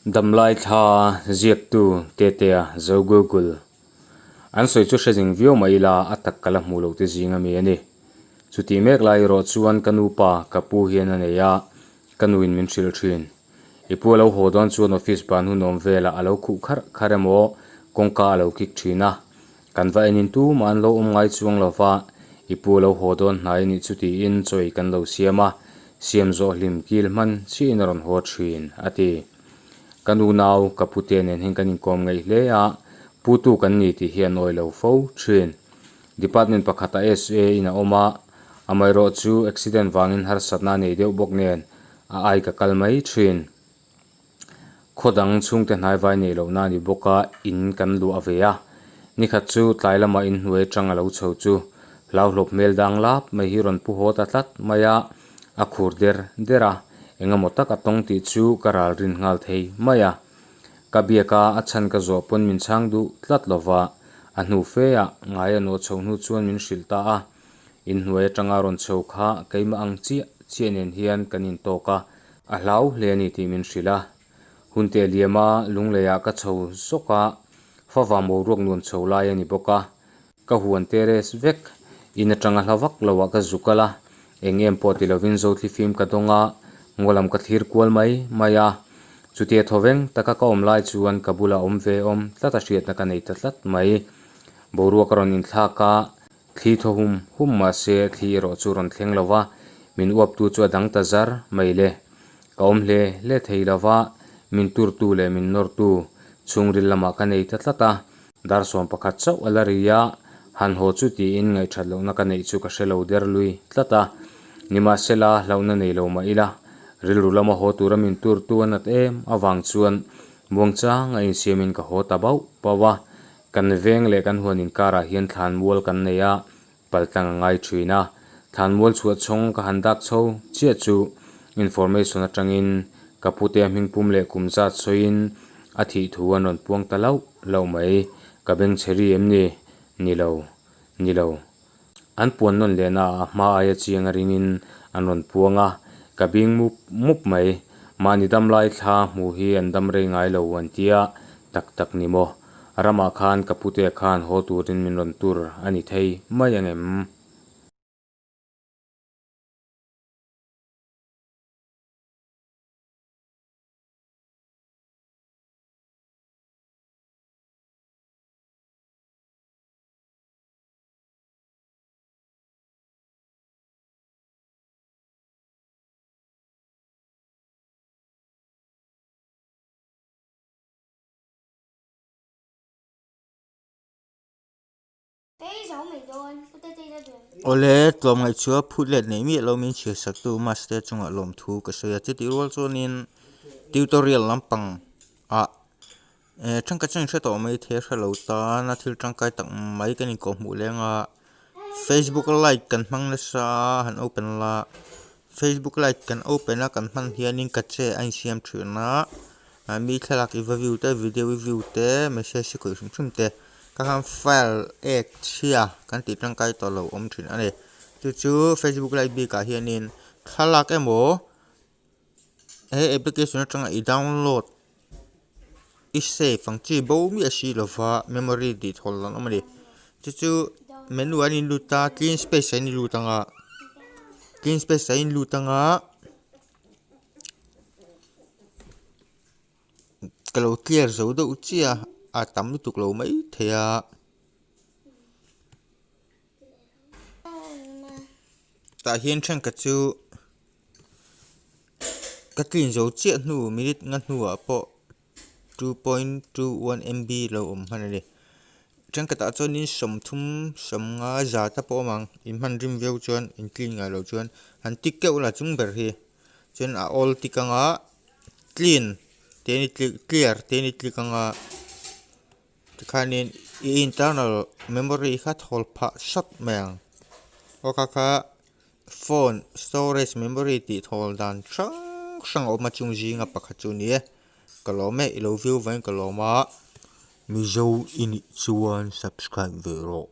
Damlai thla ziaktu Tetea Zo Google an sawi chu hre zing viau mah ila a tak ka la hmuh loh te zing a mi a ni. Chutih mek lai erawh chuan ka nupa ka pu hian a nei a, ka nuin min hrilh thin. I pu a lo haw dawn chuan office ban hun awm velah a lo khuh kharh kharh emaw kawngka a lo kik thin a, kan va enin tumah an lo awm ngai chuang lo va, i pu a lo haw dawn hnai a nih chu tiin chaw ei kan lo siam a, siam zawh hlim kil hman chiahin a rawn haw thin, a ti. Ka nu nau ka pute nen hian kan inkawm ngaih hle a, putu kan ni tih hi an awi lo fo thin. Department pakhatah SA in a awm a, amaherawh chu accident vangin harsatna a nei deuh bawk nen a ai ka kal mai thin. Khaw dang chhungte hnaivai neih lohna a ni bawk a, in kan luah ve a. Nikhat chu tlai lamah inhnuai atang a lo chho chu hlauhlawp hmel dang lap mai hi rawn pu haw ta tlat mai a, a khur der der a, engemaw tak a tawng tih chu ka ral rin nghal thei mai a. Ka biak a, a chhan ka zawh pawn min chhang duh tlat lo va, a hnu fe ah ngai a nawh chho hnu chuan min hrilh ta a. Inhnuai atanga rawn chho kha keimah ang chiah chiah nen hian kan intawk a, a hlau hle a ni tih min hrilh a. Hun teh liam a, lungleiah ka chho zawk a, favang boruak nuam chho lai a ni bawk a. Ka huan terrace vek, in atanga hla vak lo ah ka zu kal a, eng em pawh ti lovin Zothli fim ka dawng a, ngaw lam ka thlir kual mai mai a. Chutia thaw veng taka ka awm lai chuan ka bulah awm ve awm tlat a hriatna ka nei ta tlat mai. Boruak a rawn inthlak a, thli thaw hum hum mahse thli erawh chu rawn thleng lo va, min uaptu chu a dang ta zar mai le. Ka awm hle hle thei lo va, min turtu leh min nawrtu chhungril lamah ka nei ta tlat a. Dar 11 chauh a la ri a, han haw chu tiin ngaihthat lohna ka neih chu ka hre lo der lui tlat a. Nimahsela, hlauhna nei lo mah ila, rilru lama haw tura min turtu a nat em avang chuan muangchang a insiamin ka haw ta bauh bauh a. Kan veng leh kan huan inkarah hian thlanmual kan nei a, paltlang a ngai thin a. Thlanmual chhuah chhawng ka han dak chho chiah chu information atangin ka putea hmingpum leh kum zat sawiin a thih thu an rawn puang ta lauh lauh mai. Ka beng chhe ri em ni? Ni lo. Ni lo. An puan nawn lehna ah a hma aia chiang a ringin an rawn puang a, ka bing mup mup mai. Mahni dam lai thla hmuh hi an dam rei ngai lo an tia tak tak ni maw? Ramah khan ka putea khan haw turin min rawn tur a ni thei mai ang em? Awle, tlawmngaih chu a phut let nei miah lo min chhiar sak tu master chungah lawmthu ka sawi a, chutih rual chuanin tutorial lampang ah eh tangka chu an hre tawh mai thei a hre lo tan a thil tangkai tak mai kan inkawhhmuh leng a facebook lite kan hmang nasa a han open la facebook lite kan open a kan hman hianin ka che a insiam thin a ah mi thlalak i va view te video i view te message i khawih hrim hrim te ka khan file ek chhia kan tih tangkai tawh lo awm thin a ni chu chu facebook lite bikah hianin thlalak emaw he application atanga i download i save ang chi bo miah si lova memory tih thawl an awm a ni chu chu menu an in lut a clean space ah in lut ang a clean space ah in lut ang a ka lo clear zo deuh chiah a a tam lutuk lo maithei a. Tah hian thenkhat chu ka clean zo chiah hnu minute nga hnuah pawh 2.21 MB lo awm hman a ni thenkhatah chuanin 30 50 za te pawh a awm ang in hman rim viau chuan in clean ngai loh chuan han tik keuh la chung ber hi chuan a awl tik anga clean te ni click clear te ni click anga tikhanin i internal memory kha thawl phah sawt mai ang aw kha kha phone storage memory tih thawl dan hrang hrang a awm a chung zinga pakhat chu a ni e ka lawm e i lo view vain ka lawm a mizo i nih chuan subscribe ve rawh.